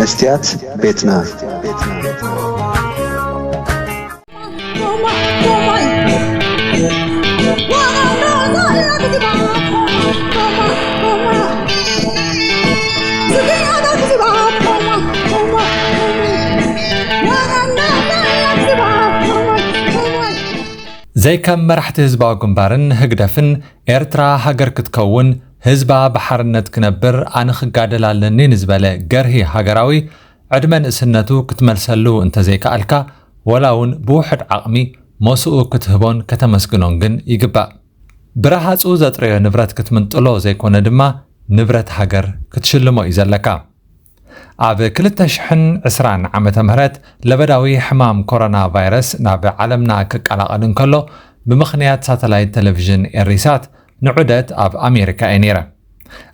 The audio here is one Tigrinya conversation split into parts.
መስትያት ቤትና። ዘይከም መራሕቲ ህዝባዊ ግንባርን ህግደፍን ኤርትራ ሃገር ክትከውን፣ ህዝባ ብሓርነት ክነብር ኣነ ክጋደል ኣለኒ ንዝበለ ገርሂ ሃገራዊ፣ ዕድመ ንእስነቱ ክትመልሰሉ እንተዘይከኣልካ፣ ወላ እውን ብውሑድ ዓቕሚ ሞስኡ ክትህቦን ከተመስግኖን ግን ይግባእ። ብረሃጹ ዘጥረዮ ንብረት ክትምንጥሎ ዘይኮነ ድማ ንብረት ሃገር ክትሽልሞ እዩ ዘለካ። ኣብ ክልተ ሽሕን ዕስራን ዓመተ ምህረት ለበዳዊ ሕማም ኮሮና ቫይረስ ናብ ዓለምና ክቀላቐል እንከሎ፣ ብምኽንያት ሳተላይት ቴሌቪዥን ኤሪሳት ንዑደት ኣብ ኣሜሪካ እየ ነይረ።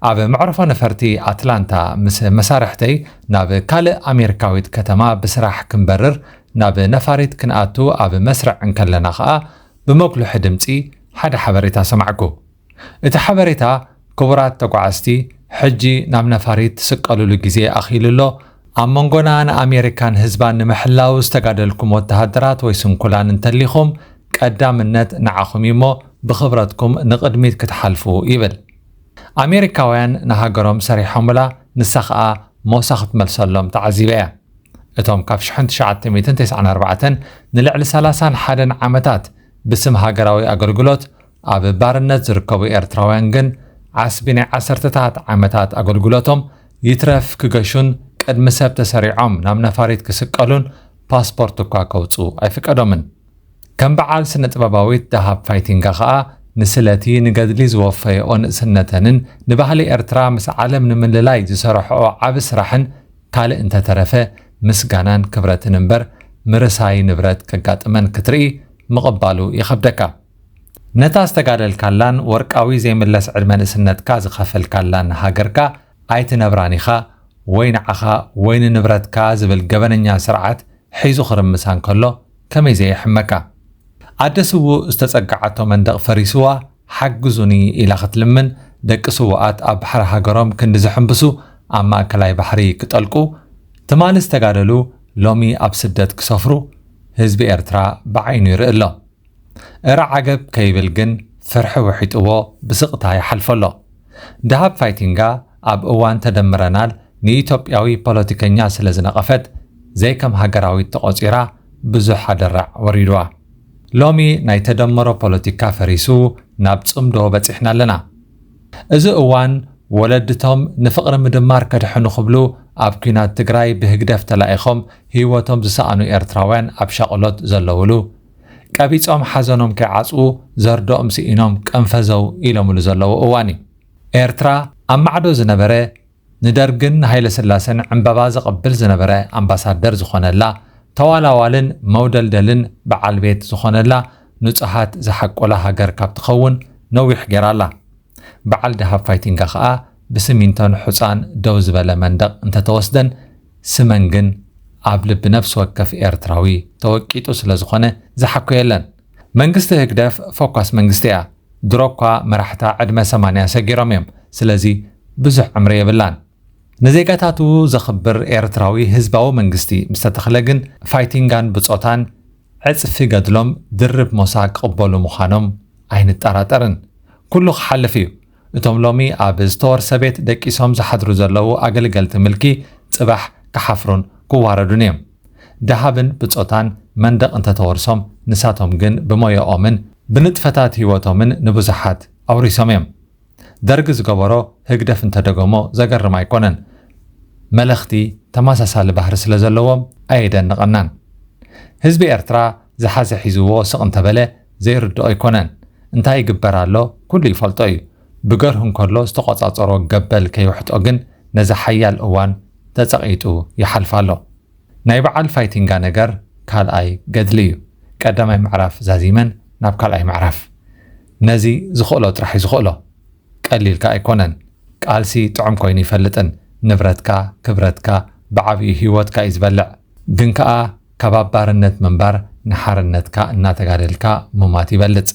ኣብ መዕርፎ ነፈርቲ ኣትላንታ ምስ መሳርሕተይ ናብ ካልእ ኣሜሪካዊት ከተማ ብስራሕ ክንበርር ናብ ነፋሪት ክንኣቱ ኣብ መስርዕ እንከለና ኸኣ ብመጉልሒ ድምጺ ሓደ ሓበሬታ ሰማዕኩ። እቲ ሓበሬታ፣ ክቡራት ተጓዓዝቲ፣ ሕጂ ናብ ነፋሪት ትስቀሉሉ ግዜ ኣኺሉ ኣሎ። ኣብ መንጎና ንኣሜሪካን ህዝባን ንምሕላው ዝተጋደልኩም ወተሃደራት ወይ ስንኩላን እንተሊኹም፣ ቀዳምነት ንዓኹም እዩ እሞ ብኽብረትኩም ንቕድሚት ክትሓልፉ ይብል። ኣሜሪካውያን ንሃገሮም ሰሪሖምላ፣ ንሳ ኸኣ ሞሳ ክትመልሰሎም ተዓዚበ እያ። እቶም ካብ ሽሕን ትሽዓተ ሚእትን ተስዓን ኣርባዕተን ንልዕሊ ሰላሳን ሓደን ዓመታት ብስም ሃገራዊ ኣገልግሎት ኣብ ባርነት ዝርከቡ ኤርትራውያን ግን ዓስቢ ናይ ዓሰርተታት ዓመታት ኣገልግሎቶም ይትረፍ ክገሹን ቅድሚ ሰብ ተሰሪዖም ናብ ነፋሪት ክስቀሉን ፓስፖርት እኳ ከውጽኡ ኣይፍቀዶምን። ከም በዓል ስነ ጥበባዊት ደሃብ ፋይቲንጋ ኸኣ ንስለቲ ንገድሊ ዝወፈየኦ ንእስነተንን ንባህሊ ኤርትራ ምስ ዓለም ንምልላይ ዝሰርሕኦ ዓቢ ስራሕን ካልእ እንተተረፈ ምስጋናን ክብረትን እምበር ምርሳይ ንብረት ከጋጥመን ክትርኢ ምቕባሉ ይኸብደካ። ነታ ዝተጋደልካላን ወርቃዊ ዘይምለስ ዕድመ ንእስነትካ ዝኸፈልካላን ሃገርካ ኣይትነብራን ኢኻ፣ ወይ ንዓኻ ወይ ንንብረትካ ዝብል ገበነኛ ስርዓት ሒዙ ክርምሳ እንከሎ ከመይ ዘየሕመካ? ኣደ ስዉእ ዝተጸግዓቶ መንደቕ ፈሪስዋ ሓግዙኒ ኢላ ክትልምን፣ ደቂ ስዉኣት ኣብ ባሕሪ ሃገሮም ክንዲ ዝሕምብሱ ኣብ ማእከላይ ባሕሪ ክጠልቁ፣ ትማሊ ዝተጋደሉ ሎሚ ኣብ ስደት ክሰፍሩ ህዝቢ ኤርትራ ብዓይኑ ይርኢ ኣሎ። እረ ዓገብ ከይብል ግን ፍርሒ ውሒጥዎ ብስቕታ ይሓልፎ ኣሎ። ደሃብ ፋይቲንጋ ኣብ እዋን ተደምረናል ንኢትዮጵያዊ ፖለቲከኛ ስለ ዝነቐፈት ዘይከም ሃገራዊት ተቖጺራ ብዙሕ ኣደራዕ ወሪድዋ። ሎሚ ናይ ተደመሮ ፖለቲካ ፈሪሱ ናብ ጽምዶ በጺሕና ኣለና። እዚ እዋን ወለድቶም ንፍቕሪ ምድማር ከድሕኑ ክብሉ ኣብ ኲናት ትግራይ ብህግደፍ ተላኢኾም ህይወቶም ዝሰኣኑ ኤርትራውያን ኣብ ሻቕሎት ዘለውሉ፣ ቀቢጾም ሓዘኖም ከይዓጽዉ ዘርዶኦም ስኢኖም ቀንፈዘው ኢሎምሉ ዘለዉ እዋን እዩ። ኤርትራ ኣብ ማዕዶ ዝነበረ ንደርግን ንሃይለስላሰን ዕምበባ ዘቐብል ዝነበረ ኣምባሳደር ዝኾነላ፣ ተዋላዋልን መውደልደልን በዓል ቤት ዝኾነላ ንጹሃት ዝሓቆላ ሃገር ካብ ትኸውን ነዊሕ ገይራ ኣላ። በዓል ደሃብ ፋይቲንጋ ኸኣ ብስሚንቶን ሑጻን ደው ዝበለ መንደቕ እንተተወስደን ስመን ግን ኣብ ልቢ ነፍሲ ወከፍ ኤርትራዊ ተወቂጡ ስለ ዝኾነ ዝሓኮ የለን። መንግስቲ ህግደፍ ፎኳስ መንግስቲ እያ። ድሮ እኳ መራሕታ ዕድመ ሰማንያ ሰጊሮም እዮም። ስለዚ ብዙሕ ዕምሪ የብላን። ንዜጋታቱ ዘኽብር ኤርትራዊ ህዝባዊ መንግስቲ ምስ ተተኽለ ግን ፋይቲንጋን ብጾታን ዕጽፊ ገድሎም ድርብ ሞሳ ክቕበሉ ምዃኖም ኣይንጠራጠርን። ኩሉ ክሓልፍ እዩ። እቶም ሎሚ ኣብ ዝተወርሰ ቤት ደቂሶም ዝሓድሩ ዘለዉ ኣገልገልቲ ምልኪ ጽባሕ ክሓፍሩን ክዋረዱን እዮም። ደሃብን ብጾታን መንደቕ እንተተወርሶም ንሳቶም ግን ብሞያኦምን ብንጥፈታት ህይወቶምን ንብዙሓት ኣውሪሶም እዮም። ደርጊ ዝገበሮ ህግደፍ እንተደገሞ ዘገርም ኣይኮነን። መለኽቲ ተመሳሳሊ ባህሪ ስለ ዘለዎም ኣየደንቐናን። ህዝቢ ኤርትራ ዝሓዘ ሒዝዎ ስቕ እንተበለ ዘይርድኦ ኣይኮነን። እንታይ ይግበር ኣሎ ኩሉ ይፈልጦ እዩ። ብገርሁ እንከሎ ዝተቖጻጸሮ ገበል ከይውሕጦ ግን ነዚ ሓያል እዋን ተጸቒጡ ይሓልፍ ኣሎ። ናይ በዓል ፋይቲንጋ ነገር ካልኣይ ገድሊ እዩ። ቀዳማይ ምዕራፍ ዛዚመን ናብ ካልኣይ ምዕራፍ። ነዚ ዝኽእሎ ጥራሕ እዩ ዝኽእሎ። ቀሊልካ ኣይኮነን። ቃልሲ ጥዑም ኮይኑ ይፈልጥን ንብረትካ፣ ክብረትካ፣ ብዓብዩ ህይወትካ እዩ ዝበልዕ። ግን ከኣ ካብ ኣብ ባርነት ምንባር ንሓርነትካ እናተጋደልካ ምማት ይበልጽ።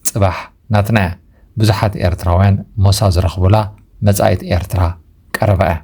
ጽባሕ ናትና እያ። ብዙሓት ኤርትራውያን ሞሳ ዝረኽቡላ መጻኢት ኤርትራ ቀረባ እያ።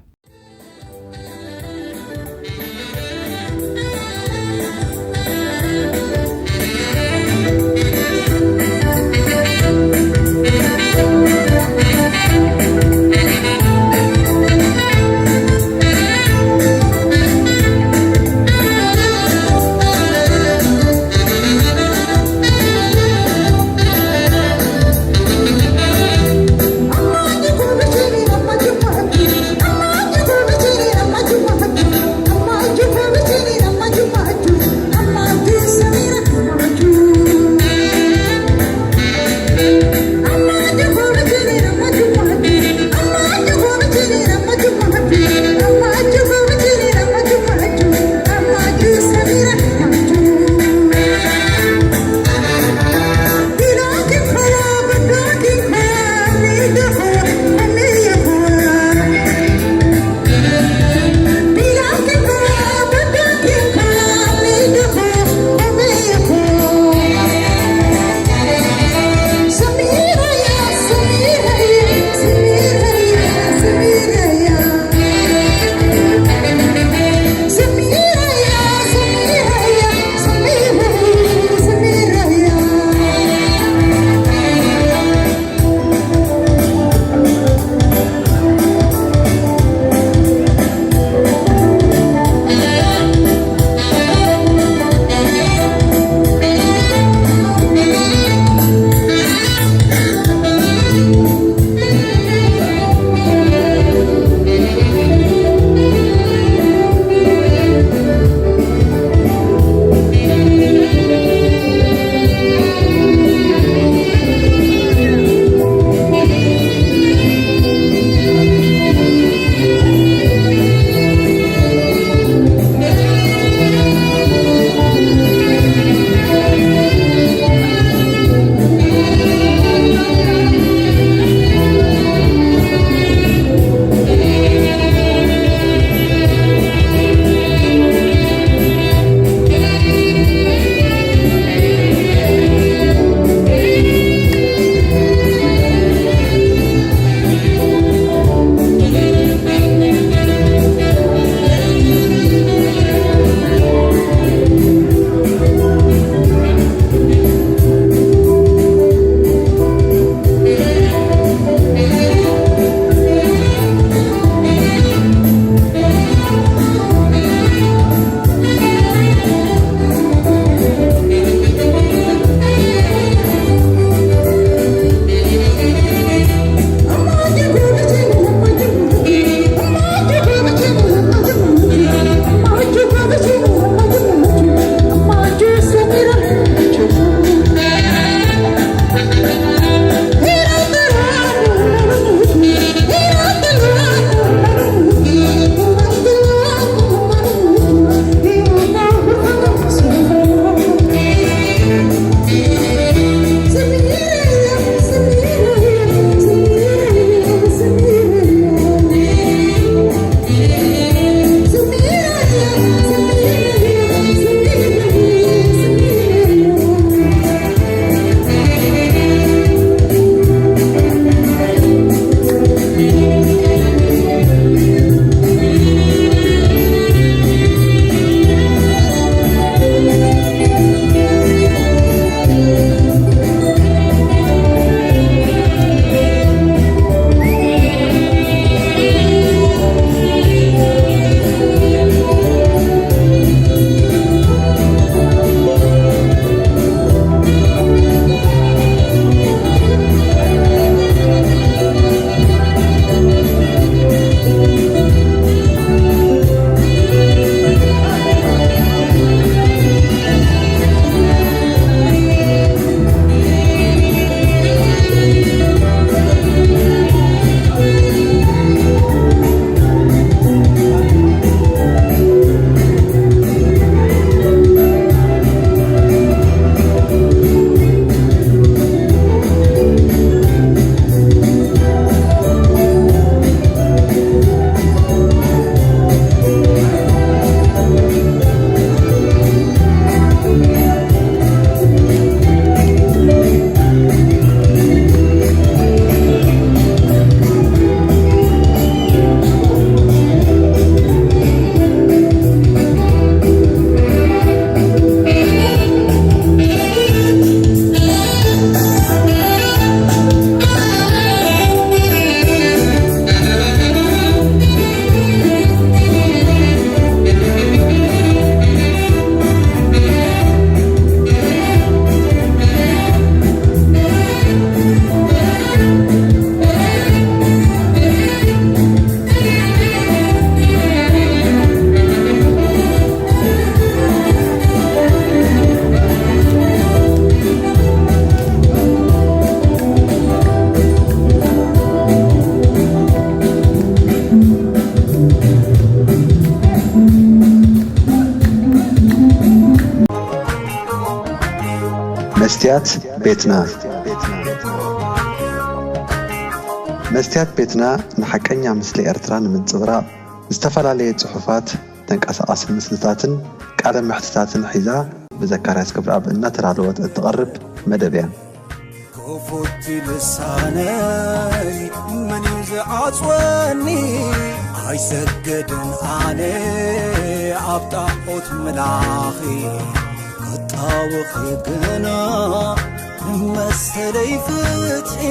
መስትያት ቤትና። መስትያት ቤትና ንሓቀኛ ምስሊ ኤርትራ ንምንጽብራቕ ዝተፈላለየ ጽሑፋት፣ ተንቀሳቓሲ ምስልታትን ቃለ መሕትታትን ሒዛ ብዘካርያስ ገብረኣብ እናተዳለወት እትቐርብ መደብ እያ። ክፉት ልሳነይ መን እዩ ዝዓጽወኒ? ኣይሰግድን ኣነ ኣብ ጣዖት ምላኺ፣ ክጣወኺ ግና መሰለይ ፍትሒ።